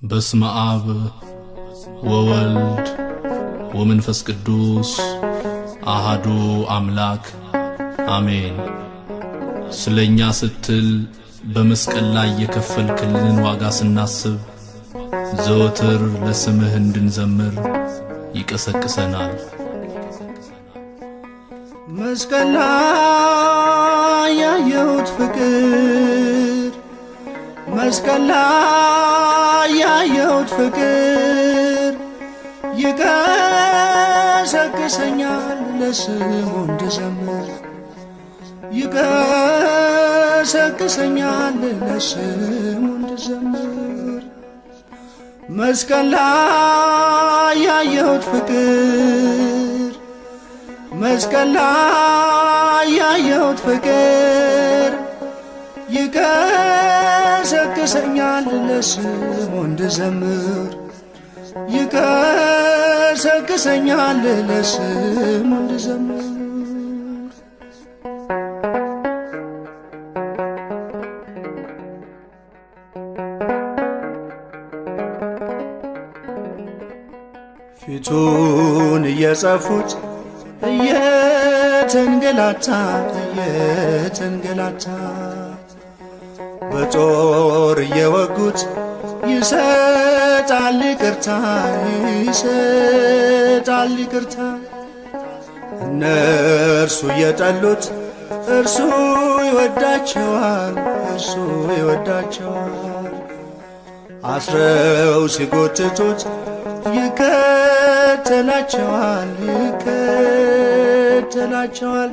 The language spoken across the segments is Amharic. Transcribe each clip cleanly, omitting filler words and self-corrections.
በስመ አብ ወወልድ ወመንፈስ ቅዱስ አሃዱ አምላክ አሜን። ስለ እኛ ስትል በመስቀል ላይ የከፈልክልንን ዋጋ ስናስብ ዘወትር ለስምህ እንድንዘምር ይቀሰቅሰናል። መስቀል ላይ ያየሁት ፍቅር፣ መስቀል ላይ ያየሁት ፍቅር ይቀሰቅሰኛል ለስሙ እንድዘምር፣ ይቀሰቅሰኛል ለስሙ እንድዘምር። መስቀል ላይ ያየሁት ፍቅር፣ መስቀል ላይ ያየሁት ፍቅር ይቀሰቅሰኛል ለስሙ እንድዘምር፣ ይቀሰቅሰኛል ለስሙ እንድዘምር። ፊቱን እየጸፉት እየተንገላታ፣ እየተንገላታ፣ በጦር እየወጉት ይሰጣል ይቅርታ፣ ይሰጣል ይቅርታ። እነርሱ እየጠሉት እርሱ ይወዳቸዋል፣ እርሱ ይወዳቸዋል። አስረው ሲጎትቱት ይከተላቸዋል፣ ይከተላቸዋል።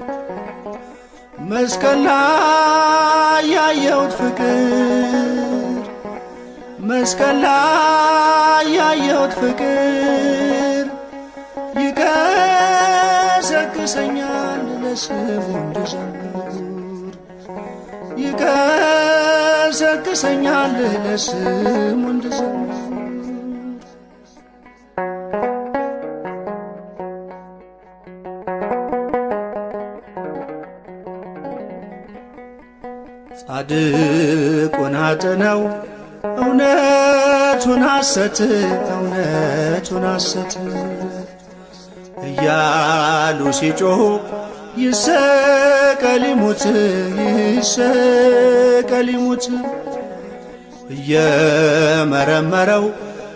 መስቀል ላይ ያየሁት ፍቅር፣ መስቀል ላይ ያየሁት ፍቅር ይቀሰቅሰኛል ለስሙ እንድዘምር፣ ይቀሰቅሰኛል ለስሙ እንድዘምር። ጻድቁን አጥነው እውነቱን ሐሰት፣ እውነቱን ሐሰት እያሉ ሲጮኹ ይሰቀል ይሙት፣ ይሰቀል ይሙት። እየመረመረው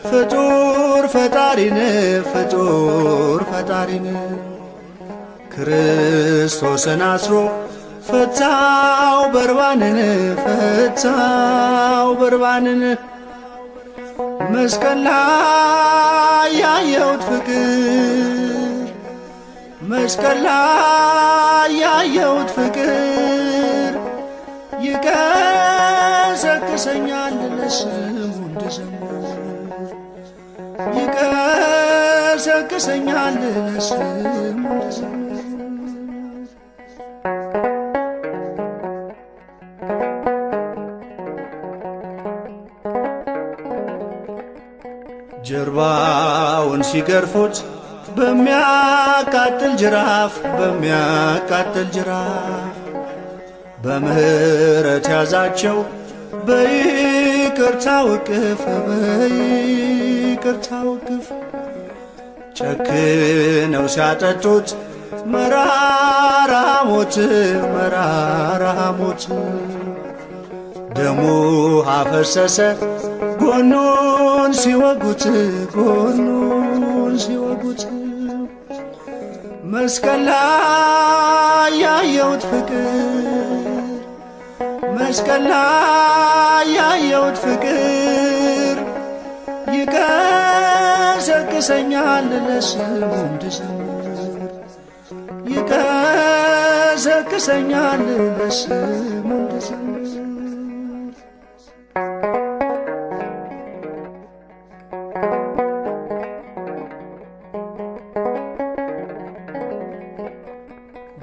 ፍጡር ፈጣሪን፣ ፍጡር ፈጣሪን፣ ክርስቶስን አስሮ ፈታው በርባንን፣ ፈታው በርባንን። መስቀል ላይ ያየሁት ፍቅር፣ መስቀል ላይ ያየሁት ፍቅር ይቀሰቅሰኛል ለስሙ እንድዘምር፣ ይቀሰቅሰኛል ለስሙ እንድዘምር። ጀርባውን ሲገርፉት በሚያቃጥል ጅራፍ፣ በሚያቃጥል ጅራፍ፣ በምህረት ያዛቸው በይቅርታው እቅፍ፣ በይቅርታው እቅፍ። ጨክነው ሲያጠጡት መራራ ሞት፣ መራራ ሞት፣ ደሙ አፈሰሰ ጎኑን ሲወጉት፣ ጎኑን ሲወጉት። መስቀል ላይ ያየሁት ፍቅር፣ መስቀል ላይ ያየሁት ፍቅር ይቀሰቅሰኛል ለስሙ እንድዘምር፣ ይቀሰቅሰኛል ለስሙ እንድዘምር።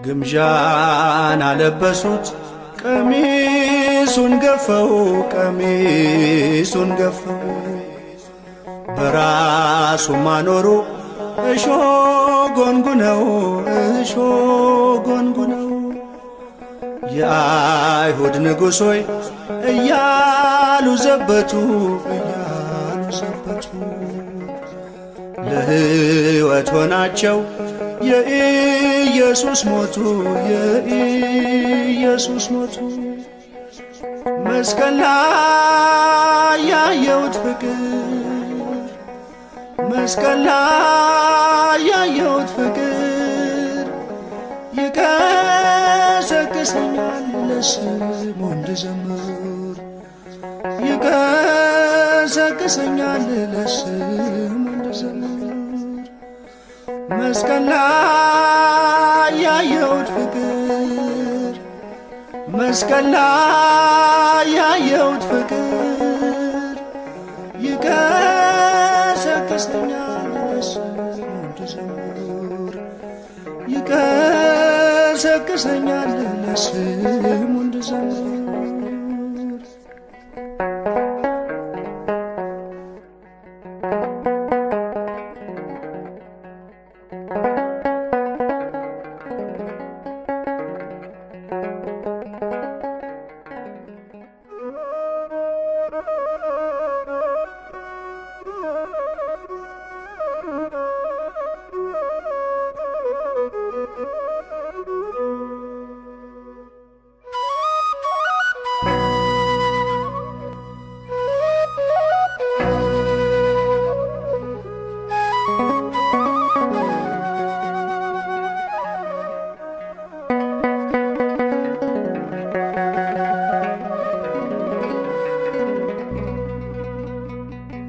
ግምጃን አለበሱት ቀሚሱን ገፈው፣ ቀሚሱን ገፈው፣ በራሱ ማኖሩ እሾ ጎንጉነው፣ እሾ ጎንጉነው። የአይሁድ ንጉሥ ሆይ እያሉ ዘበቱ፣ እያሉ ዘበቱ። ለሕይወት ሆናቸው የኢየሱስ ሞቱ የኢየሱስ ሞቱ። መስቀል ላይ ያየሁት ፍቅር መስቀል ላይ ያየሁት ፍቅር ይቀሰቅሰኛል ለስሙ እንድዘምር ይቀሰቅሰኛል ለስሙ እንድዘምር። መስቀል ላይ ያየሁት ፍቅር መስቀል ላይ ያየሁት ፍቅር ይቀሰቅሰኛል ለስሙ እንድዘምር ይቀሰቅሰኛል ለስሙ እንድዘምር።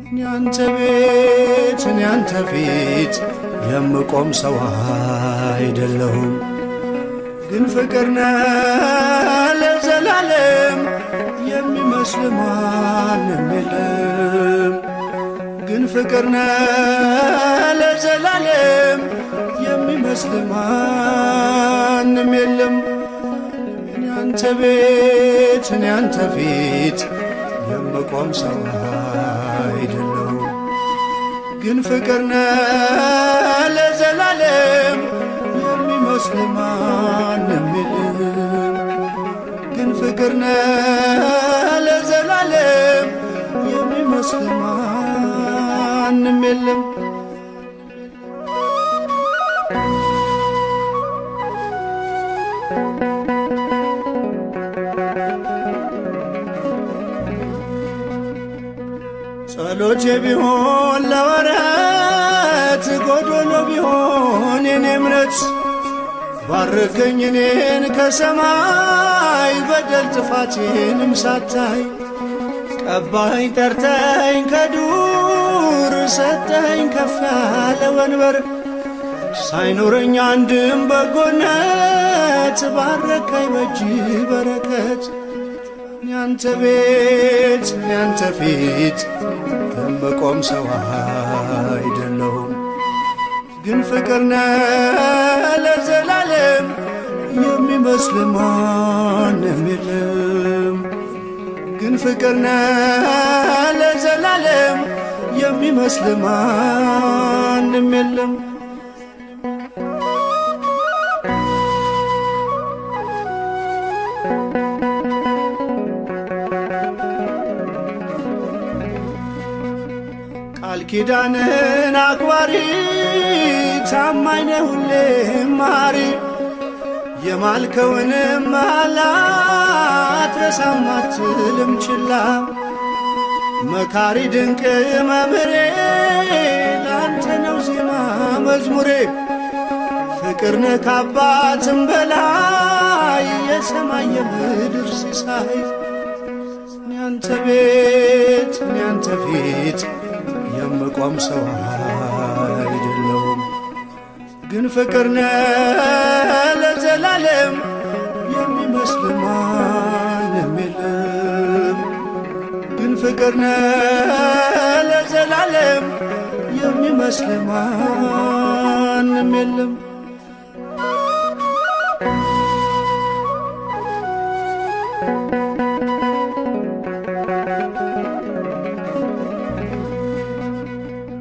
እኔ አንተ ቤት እኔ አንተ ፊት የምቆም ሰው አይደለሁም፣ ግን ፍቅር ነህ ለዘላለም የሚመስል ማንም የለም። ግን ፍቅር ነህ ለዘላለም የሚመስል ማንም የለም። እኔ አንተ ቤት እኔ አንተ ፊት የምቆም ሰው አይደለሁም፣ ግን ፍቅር ነህ ለዘላለም የሚመስል ማንም የለም። ግን ፍቅር ነህ ለዘላለም የሚመስል ማንም የለም። ጸሎቴ ቢሆን ለወረት ጎዶሎ ቢሆን የኔ እምነት ባርከኝ እኔን ከሰማይ በደል ጥፋቴንም ሳታይ ቀባኸኝ ጠርተኝ ከዱር ሰጠኝ ከፍ ያለ ወንበር ሳይኖረኝ አንድም በጎነት ባረከኝ በእጅ በረከት። ያንተ ቤት ያንተ ፊት የምቆም ሰው አይደለሁም፣ ግን ፍቅር ነህ ለዘላለም የሚመስል ማንም የለም። ግን ፍቅር ነህ ለዘላለም የሚመስል ማንም የለም። ቃል ኪዳንህን አክባሪ ታማኝ ነህ ሁሌም መሐሪ የማልከውንም መሐላ አትረሳም አትልም ችላ። መካሪ ድንቅ መምህሬ ላንተ ነው ዜማ መዝሙሬ ፍቅር ነህ ከአባትም በላይ የሰማይ የምድር ሲሳይ። እኔ አንተ ቤት እኔ አንተ ፊት የምቆም ሰው አይደለሁም፣ ግን ፍቅር ነህ ለዘላለም የሚመስል ማንም የለም። ግን ፍቅር ነህ ለዘላለም የሚመስል ማንም የለም።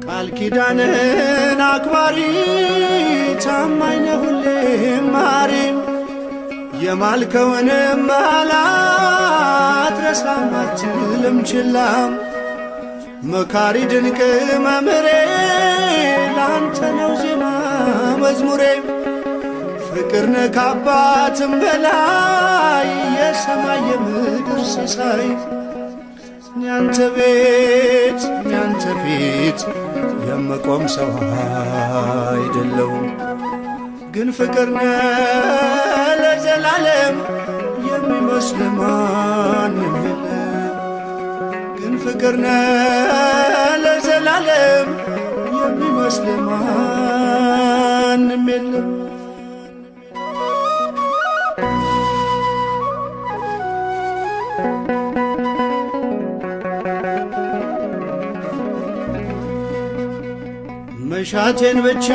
ቃል ኪዳንህን አክባሪ ታማኝ ነህ ሁሌም መሐሪ የማልከውንም መሐላ አትረሳም አትልም ችላ። መካሪ ድንቅ መምህሬ ላንተ ነው ዜማ መዝሙሬ። ፍቅር ነህ ከአባትም በላይ የሰማይ የምድር ሲሳይ። ያንተ ቤት ያንተ ፊት የምቆም ሰው አይደለሁም፣ ግን ፍቅር ነህ ለዘላለም የሚመስል ማንም የለም። ግን ፍቅር ነህ ለዘላለም የሚመስል ማንም የለም። መሻቴን ብቻ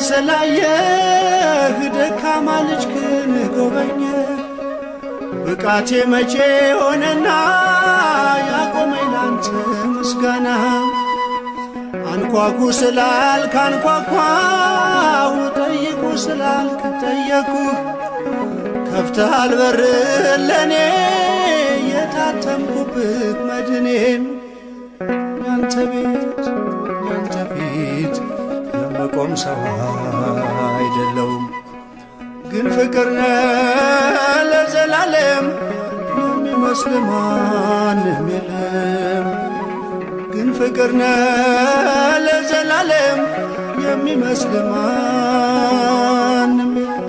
ስላየህ ደካማ ልጅክን ጎበኘ። ብቃቴ መቼ ሆነና ያቆመኝ ላንተ ምስጋና። አንኳኩ ስላልክ አንኳኳው፣ ጠይቁ ስላልክ ጠየኩህ። ከፍተሃል በር ለኔ የታተምኩብህ መድኔም። ያንተ ቤት ያንተ ፊት የምቆም ሰው አይደለውም፣ ግን ፍቅር ነህ ለዘላለም የሚመስል ማንም የለም። ግን ፍቅር ነህ ለዘላለም የሚመስል ማንም የለም።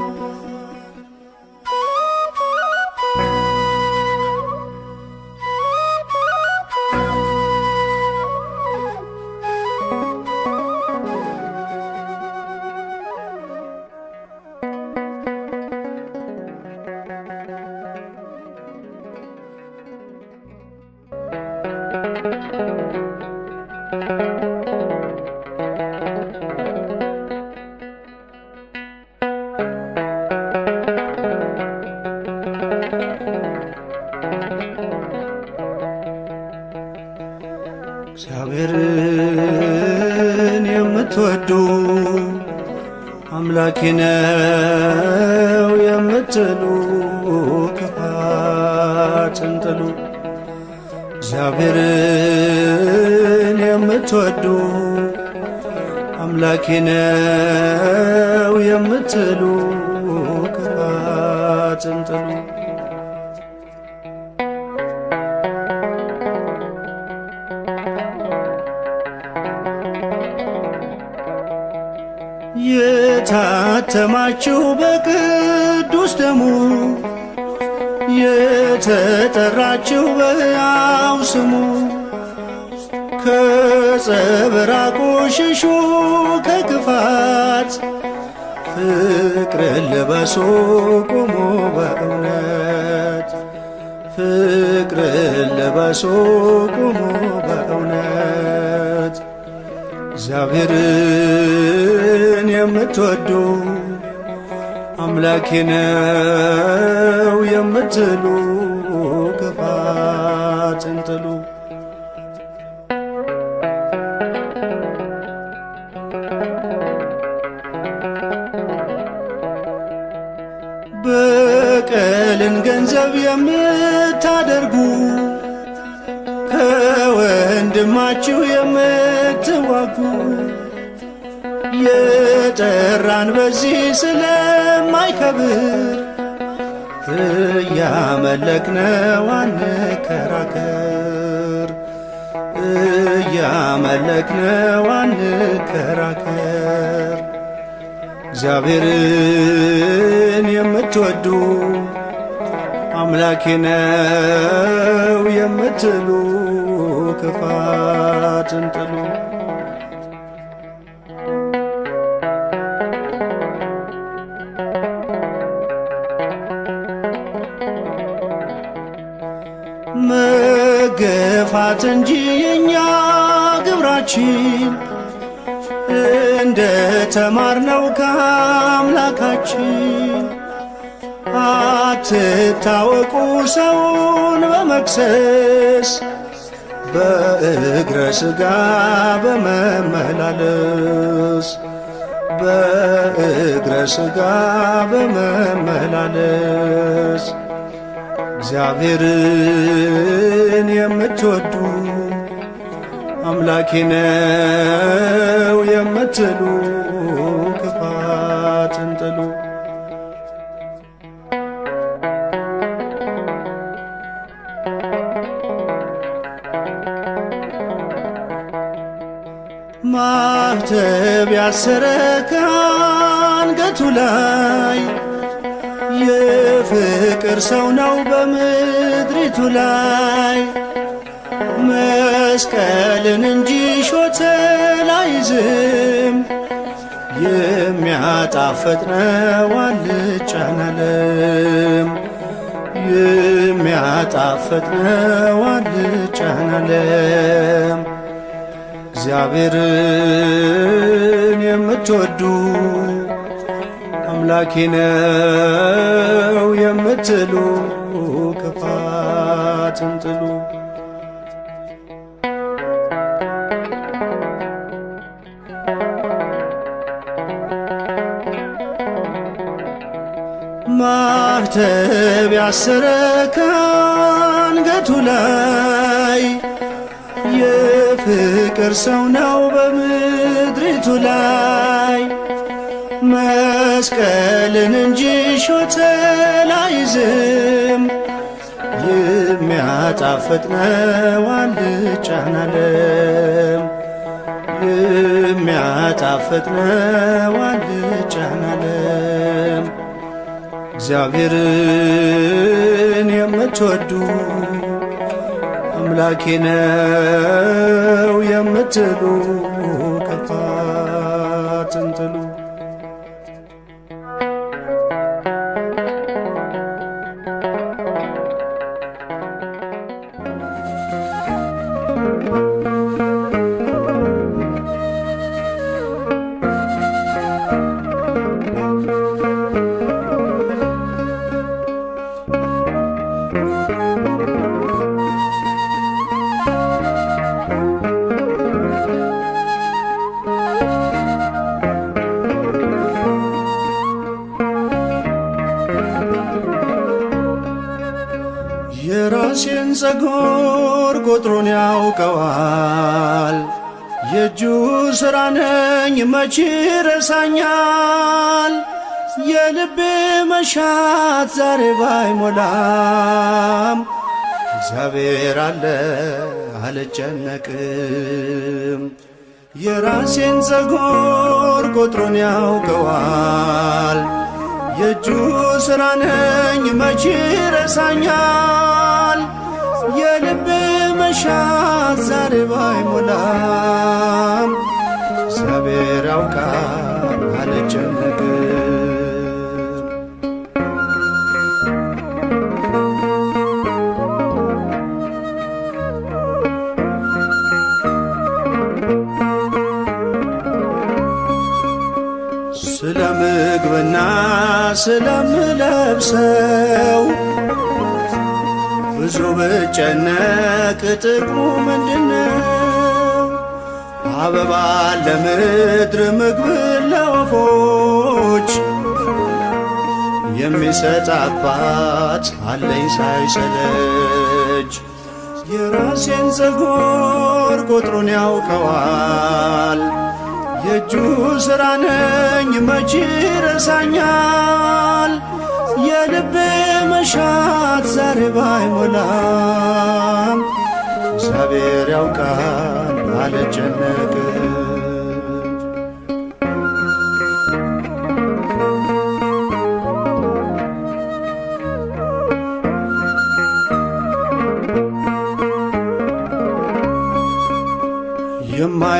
እግዚአብሔርን የምትወዱ አምላኬ ነው የምትሉ ክፋትን ጥሉ። እግዚአብሔርን የምትወዱ አምላኬ ነው የምትሉ ክፋትን ጥሉ። የታተማችሁ በቅዱስ ደሙ የተጠራችሁ በሕያው ስሙ ከጸብ ራቁ ሽሹ ከክፋት ፍቅርን ልበሱ ቁሙ በእውነት ፍቅርን ልበሱ ቁሙ በእውነት። እግዚአብሔርን የምትወዱ አምላኬ ነው የምትሉ ክፋትን ጥሉ። በቀልን ገንዘብ የምታደርጉ ከወንድማችሁ የምትዋጉ የጠራን በዚህ ስለማይከብር እያመለክነው አንከራከር፣ እያመለክነው አንከራከር። እግዚአብሔርን የምትወዱ አምላኬ ነው የምትሉ ክፋትን ጥሉ። መገፋት እንጂ የኛ ግብራችን እንደ ተማርነው ከአምላካችን። አትታወቁ ሰውን በመክሰስ በእግረ ሥጋ በመመላለስ በእግረ ሥጋ በመመላለስ። እግዚአብሔርን የምትወዱ አምላኬ ነው የምትሉ ክፋትን ጥሉ። ማህተብ ያሰረ ከአንገቱ ላይ የፍቅር ሰው ነው በምድሪቱ ላይ። መስቀልን እንጂ ሾተል አይዝም የሚያጣፍጥ ነው አልጫን ዓለም የሚያጣፍጥ ነው አልጫን ዓለም። እግዚአብሔርን የምትወዱ አምላኬ ነው የምትሉ ክፋትን ጥሉ። ማህተብ ያሰረ ከአንገቱ ላይ የፍቅር ሰው ነው በምድሪቱ ላይ። መስቀልን እንጂ ሾተል አይዝም የሚያጣፍጥ ነው አልጫን ዓለም የሚያጣፍጥ ነው አልጫን ዓለም። እግዚአብሔርን የምትወዱ አምላኬ ነው የምትሉ ክፋትን ጥሉ። የራሴን ጸጉር ቁጥሩን ያውቀዋል። የእጁ ሥራ ነኝ መቼ ረሳኛል። የልቤ መሻት ዛሬ ባይሞላም እግዚአብሔር አለ አልጨነቅም። የራሴን ጸጉር ቁጥሩን ያውቀዋል። የእጁ ሥራ ነኝ መቼ ረሳኛል። የልቤ መሻት ዛሬ ባይሞላም እግዚአብሔር ያውቃል አልጨነቅም። ስለ ምግብና ስለምለብሰው ብዙ ብጨነቅ ጥቅሙ ምንድነው? አበባ ለምድር ምግብ ለወፎች የሚሰጥ አባት አለኝ ሳይሰለች። የራሴን ፀጉር ቁጥሩን ያውቀዋል። የእጁ ሥራ ነኝ መቼ ረሳኛል። የልቤ መሻት ዛሬ ባይሞላም እግዚአብሔር ያውቃል አልጨነቅም።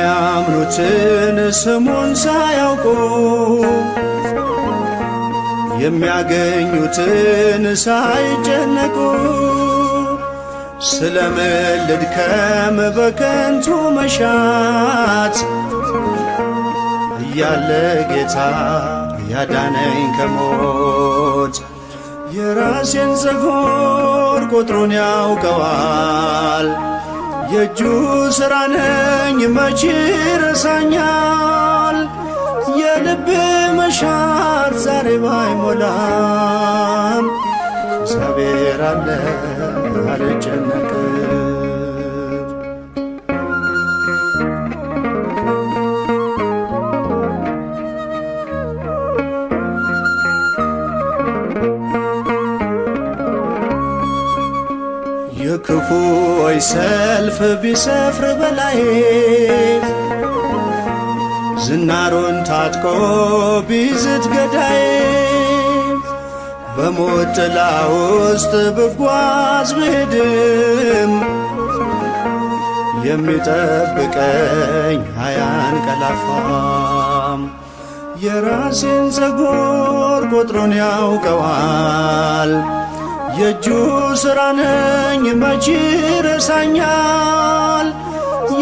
የማያምኑትን ስሙን ሳያውቁ የሚያገኙትን ሳይጨነቁ ስለምን ልድከም በከንቱ መሻት እያለ ጌታ ያዳነኝ ከሞት። የራሴን ፀጉር ቁጥሩን ያውቀዋል። የእጁ ሥራ ነኝ መቼ ረሳኛል። የልቤ መሻት ዛሬ ባይሞላም እግዚአብሔር አለ አልጨነቅም። ሰልፍ ቢሰፍር በላዬ ዝናሩን ታጥቆ ቢዝት ገዳዬ በሞት ጥላ ውስጥ ብጓዝ ብሄድም የሚጠብቀኝ አያንቀላፋም። የራሴን ፀጉር ቁጥሩን ያውቀዋል። የእጁ ሥራ ነኝ መች ይረሳኛል።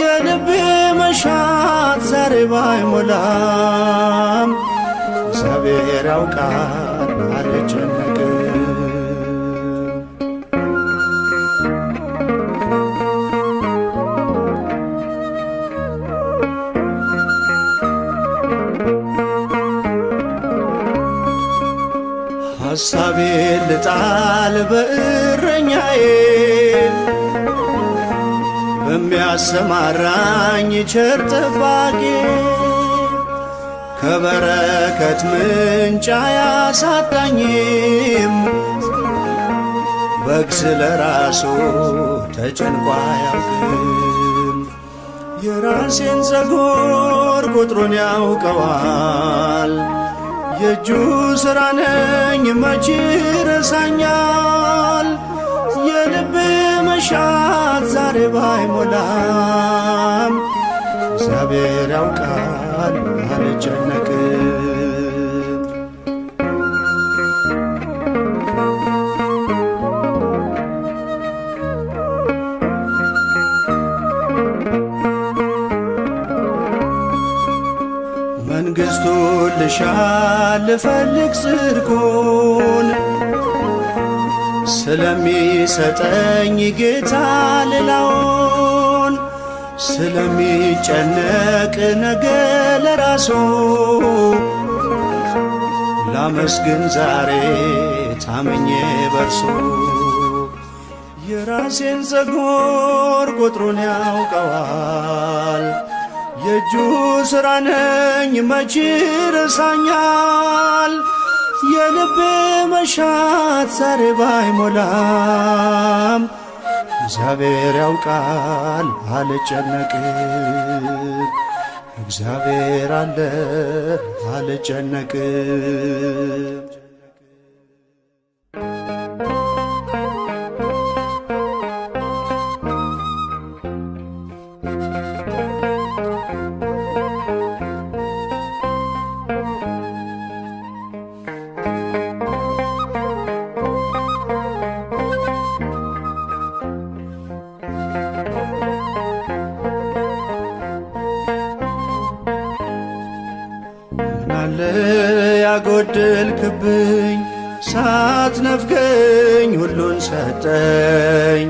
የልቤ መሻት ዛሬ ባይሞላም እግዚአብሔር ያውቃል አልጨነቅም። ሐሳቤን ልጣል በእረኛዬ በሚያሰማራኝ ቸር ጠባቂ ከበረከት ምንጭ አያሳጣኝም። በግ ስለ ራሱ ተጨንቆ አያውቅም። የራሴን ፀጉር ቁጥሩን ያውቀዋል። የእጁ ሥራ ነኝ መች ይረሳኛል። የልብ መሻት ዛሬ ባይሞላም እግዚአብሔር ያውቃል አልጨነቅም። መንግሥቱን ልሻ ልፈልግ ጽድቁን ስለሚሰጠኝ ጌታ ሌላውን ስለሚጨነቅ ነገ ለራሱ ላመስግን ዛሬ ታምኜ በርሱ። የራሴን ፀጉር ቁጥሩን ያውቀዋል። የእጁ ሥራ ነኝ መች ይረሳኛል። የልቤ መሻት ዛሬ ባይሞላም እግዚአብሔር ያውቃል አልጨነቅም። እግዚአብሔር አለ አልጨነቅም። ምናለ ያጎደልክብኝ ሳትነፍገኝ ሁሉን ሰጠኝ።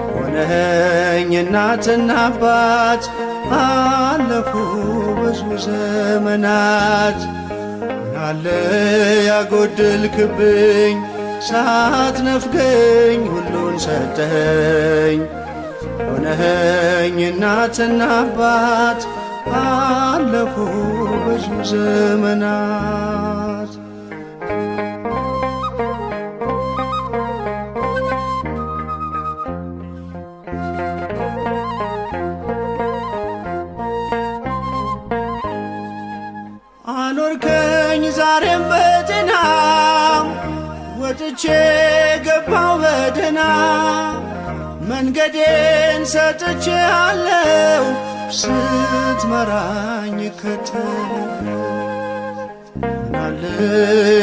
ሆነኝ እናትና አባት አለፉ ብዙ ዘመናት። ምናለ ያጎደልክብኝ ሳትነፍገኝ ሁሉን ሰጠኝ። ሆነኝ እናትና አባት አለፉ ብዙ ዘመናት። አኖርከኝ ዛሬም በጤና ወጥቼ ገባው በደና መንገዴን ሰጥቼ አለው ስትመራኝ ከተል ምናለ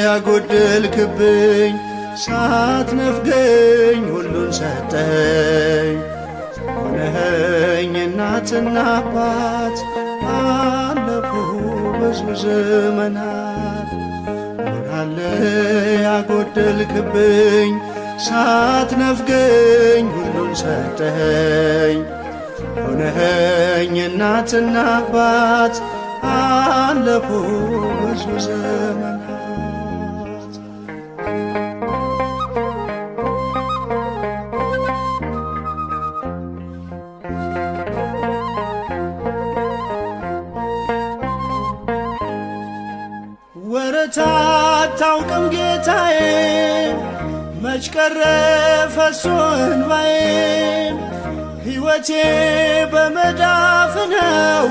ያጎደልክብኝ ሳትነፍገኝ ሁሉን ሰጠኝ። ሆነኸኝ እናትና አባት አለፉ ብዙ ዘመናት። ምናለ ያጎደልክብኝ ሳትነፍገኝ ሁሉን ሰጠኝ። ሆነኸኝ እናትና አባት አለፉ ብዙ ዘመናት። ወረታ አታውቅም ጌታዬ፣ መች ቀረ ፈሶ እንባዬ። ሕይወቴ በመዳፍ ነው፣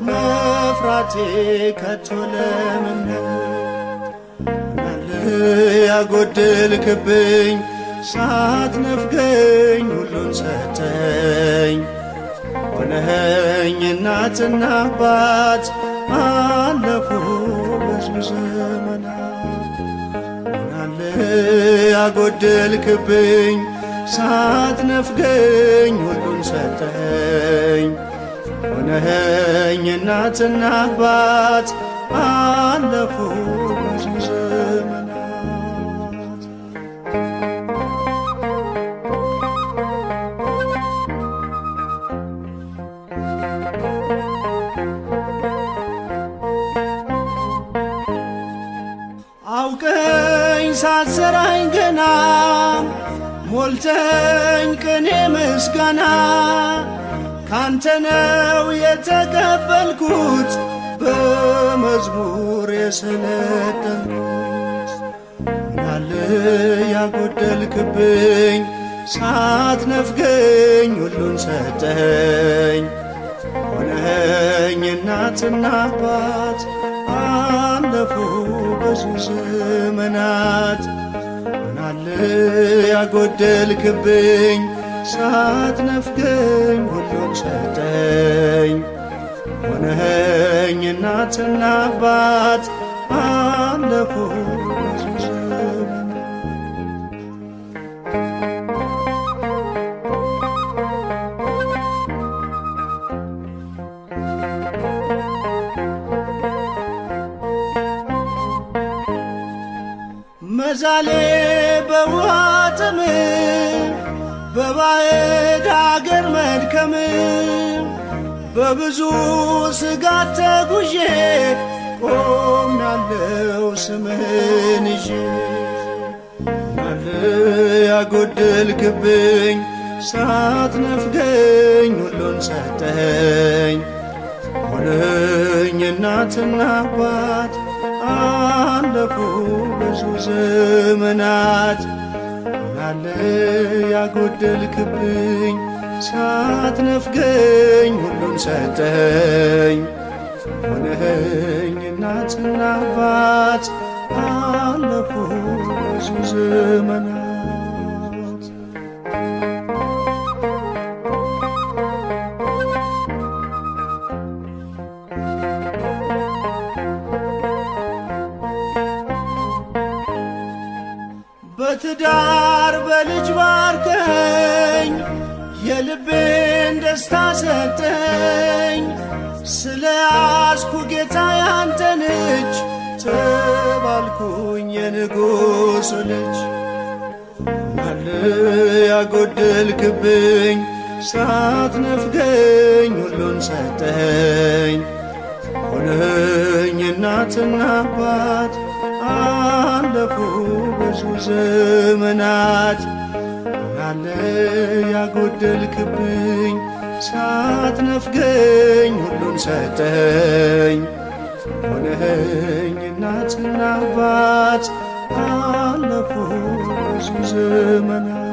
መፍራቴ ከቶ ለምን ነው? ምናለ ያጎደልክብኝ ሳትነፍገኝ ሁሉን ሰጠኝ። ሆነኸኝ እናትና አባት አለፉ ብዙ ዘመናት። ምናለ ያጎደልክብኝ ሳትነፍገኝ ሁሉን ሰጠኝ። ሆነኸኝ እናትና አባት አለፉ ብዙ ዘመናት። አውቀኝ ሳትሰራኝ ገና ሞልተኝ ቅኔ ምስጋና ካንተ ነው የተቀበልኩት በመዝሙር የሰለጠንኩት። ምናለ ያጎደልክብኝ ሳትነፍገኝ ሁሉን ሰጠኝ። ሆነኸኝ እናትና አባት አለፉ ብዙ ዘመናት። ምናለ ያጎደልክብኝ ሳትነፍገኝ ሁሉን ሰጠኝ። ሆነኸኝ እናትና አባት አለፉ ብዙ ዘመናት። መዛሌ በውሃ ጥም በባዕድ አገር መድከም በብዙ ስጋት ተጉዤ ቆሜያለሁ ስምህን ይዤ። ምናለ ያጎደልክብኝ ሳትነፍገኝ ሁሉን ሰጠኝ። ሆነኝ እናትና አባት አለፉ ብዙ ዘመናት። ምናለ ያጎደልክብኝ ሳትነፍገኝ ሁሉን ሰጠኝ። ሆነኸኝ እናትና አባት አለፉ ብዙ ዘመናት። በትዳር በልጅ ባርከኝ የልቤን ደስታ ሰጠኝ። ስለ ያዝኩ ጌታ ያንተን እጅ ተባልኩኝ የንጉሡ ልጅ። ምናለ ያጎደልክብኝ ሳትነፍገኝ ሁሉን ሰጠኝ። ሆነኝ እናትና አባት አለፉ ብዙ ዘመናት። ምናለ ያጎደልክብኝ ሳትነፍገኝ ሁሉን ሰጠኝ። ሆነኸኝ እናትና አባት አለፉ ብዙ ዘመናት።